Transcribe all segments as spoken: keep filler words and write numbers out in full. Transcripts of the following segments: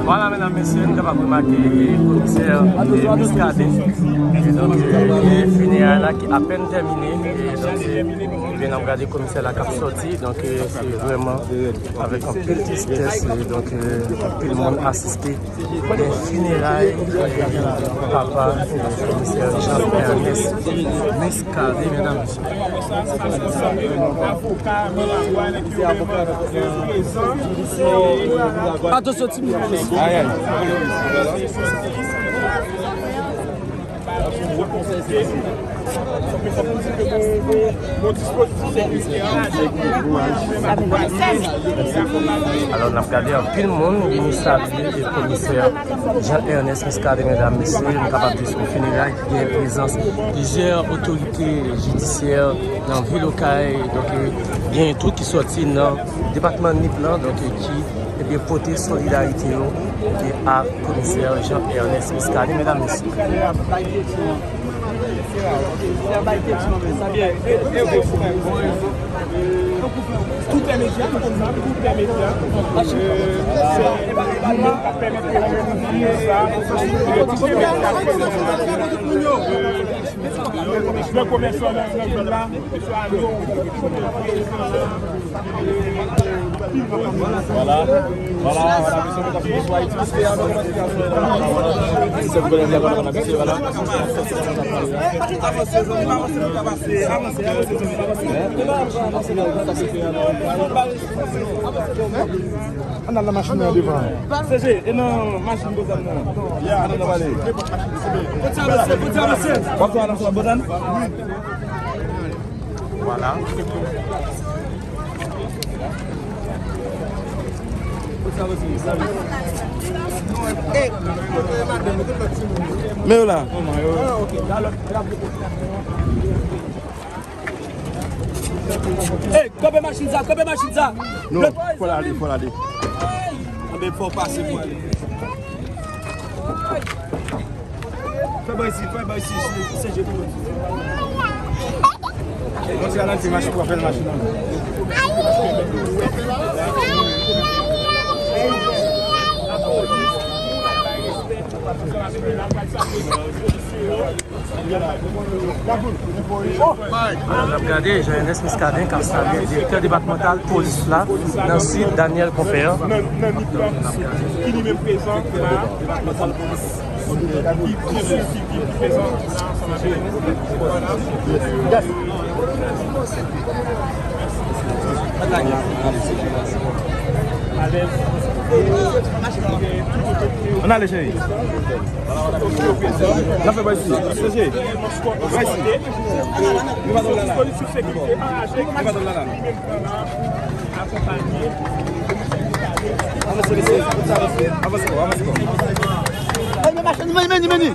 Vwala, medam, mesye, nou kapab remake komisè, e, Muscadin. E donk, e, e, fineray la ki apèn tèmine. E donk, e, ebyen, n ap gade komisè la k ap sòti. Donk, e, se vrèman avèk anpil tristès, e donk, e, anpil moun asiste. Gen fineray, e, papa, e, komisè Jean Ernest Muscadin, medam, mesye. Atansyon, ti moun. Ay, ay. Alò, n ap gade anpil moun vini salye komisè Jean Ernest Muscadin, medam, mesye, nou kapab di se yon fineray ki gen prezans plizyè otorite jidisyè nan vil Okay, donk, gen tou ki sòti nan depatman Nip lan, donk, ki, ebyen, pote solidarite yo, ebyen, a komisè Jean Ernest Muscadin, medam, mesye. Tout lè medya, nou konn sa, tout lè medya. Euh, se nou menm k ap pèmèt yo di sa. Lè komèsan nan, nan vil la, mesye Alo. Vwala, vwala, vwala, mesye, nou t ap sou Ayiti, mesye, vwala, vwala, vwala, mesye, vwala. Ann al nan machin nan devan. Seje, e nan machin bouzan nan. Ya, ann al pale. Pote sa, mesye, pote sa, mesye. W ap fè anons la, bouzan? Vwala. Men yo la. Ey, kanpe machin sa, kanpe machin sa. Non, fò l ale, fò l ale. Anben, fò w pase pou ale. Fè bò isi, fè bò isi, se, se je pou. Monte a nan ti machin pou fè machin nan. Alò, n ap gade Jean Ernest Muscadin k ap salye direktè depatmantal polis la nan Sid, Daniel Compère. Nan, nan Nip lan, ki li menm prezan la, ki, ki, ki, ki prezan la ansanm avè nou. Ann ale, cheri. N ap fè bò isi. Seje. Bò isi. Nou pa t ap la la. Nou pa t ap la la. Avanse, mesye. Avanse, avanse, avanse. Ey, men machin, men, men, men.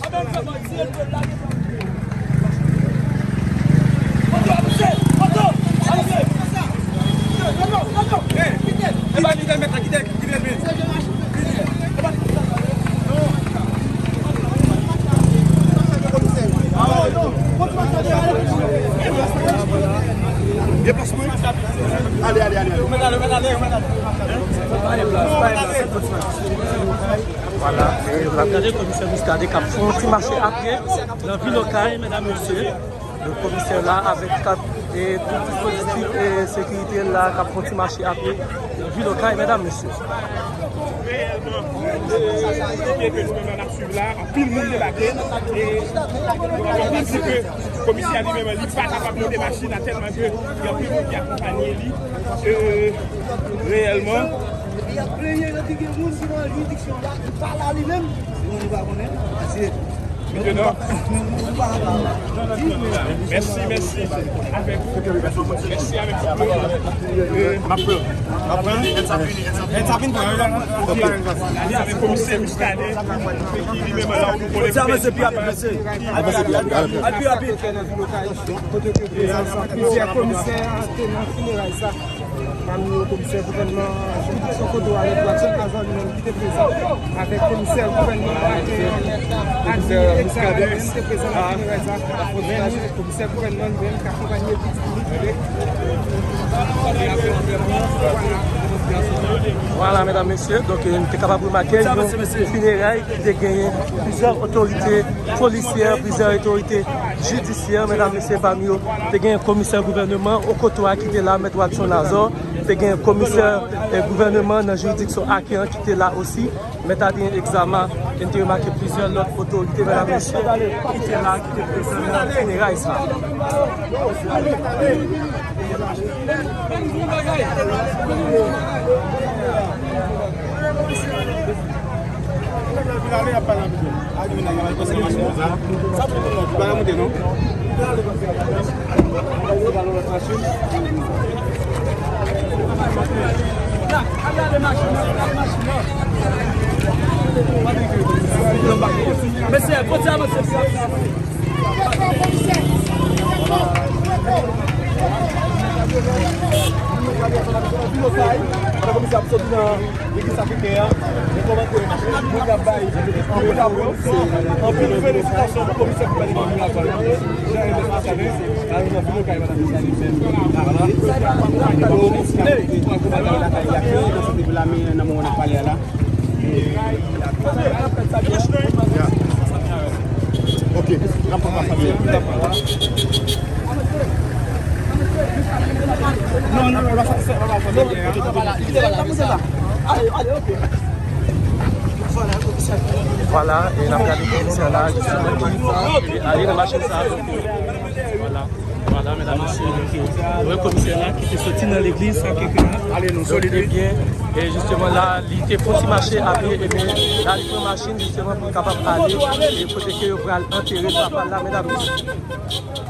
Ale, ale, ale, ale. Vwala, e n ap gade komisè Muscadin k ap fè yon ti mache apye nan vil Okay, medam, mesye. Komisè la avèk kat e tout dispozitif e sekirite la k ap fè yon ti mache apye nan vil Okay, medam, mesye. Reyèlman, se yon aktivite ke nou menm n ap swiv la, anpil moun debake, e nou kapab di ke komisè a li menm, li pa kapab monte machin nan tèlman ke gen anpil moun ki akonpanye li. E, reyèlman, epi y ap plenyen lè ke gen moun ki nan jiridiksyon la, ki pa la li menm, se moun nou pa konnen, paske Mèsi, mèsi. Avèk ou. Mèsi avèk ou. M ap pran. M ap pran. Èd sa fini, èd sa fini. Èd sa fini, pran. Ok. Alè avèk komisè Muscadin, ki li menm la, ou konnen. Sa, mèsi, pi rapid, mèsi. Al, mèsi, pi rapid. Al, pi rapid. Kote ke prezans plizyè komisè te nan fineray sa. Pami yo, komisè gouvènman jiridiksyon Kodo a, Edouard Jean Cazan, li menm ki te prezan, avèk komisè gouvènman a, e, Adi Examen ki te prezan nan fineray sa, komisè gouvènman li menm ki akonpanye viktim li. Vwala. Vwala, medam, mesye, donk, eh, nou te kapab remake yon fineray ki te genyen plizyè otorite polisyè, plizyè otorite jidisyè, medam, mesye, pami yo, te genyen komisè gouvèneman Okoto a ki te la, Mèt Wadson Azor, te genyen komisè, eh, gouvèneman nan jiridiksyon Ake an ki te la osi, Mèt Adrien Exama, e n te remake plizyè lòt otorite, medam, mesye, ki te la, ki te prezan nan fineray sa. Mesye, kote avanse sa? Komisè ap soti nan legliz Sacré-Cœur a, nou kòmanse, moun k ap bay anpil aplozisman, anpil felisitasyon pou komisè pou bay Ok, n ap pran sa byen. Non, non, non, non, non, non, non, non, non, non. Vwala, e n ap gade komisè la, jisteman, ki ale nan machin sa. Vwala, vwala, medam, mesye, donk, nou wè komisè la ki te soti nan legliz Sacré-Cœur a. Donk, ebyen, e jisteman la, li te fè yon ti mache a pye, ebyen, la, li pran machin, jisteman, pou l kapab ale, e kote ke yo pral antere papa l la, medam, mesye.